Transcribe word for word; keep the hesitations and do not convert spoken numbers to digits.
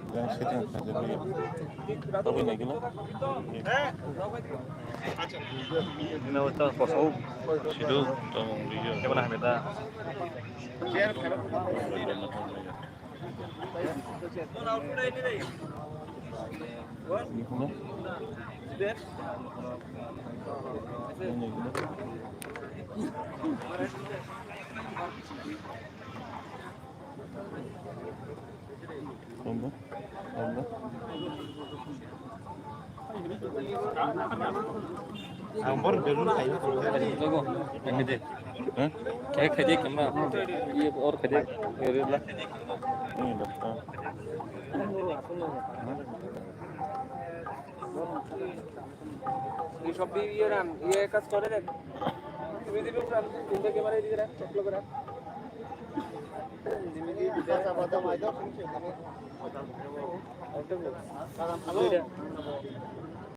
Yang setting saja dulu ya. Tapi lagi lah. Ini wajah kosong. Situ tolong dia. Gimana beta? Ini gimana? Ini gimana? Number? Number? Number belum tayo. Logo, yang gede. Hah? Kayak gede kena. Iya, or gede. Gede lah. Ini dokter. এই সব দিয়ে ইয়ে রান, ইয়ে কাজ করে দেখ। তুমি দিবে রান, তিনটা ক্যামেরা এদিকে রাখ, চকলো করে রাখ। আচ্ছা, বাদাম আইডা, শুনছি ওখানে। আরেকটা বল। বাদাম ভালো। দুইটা।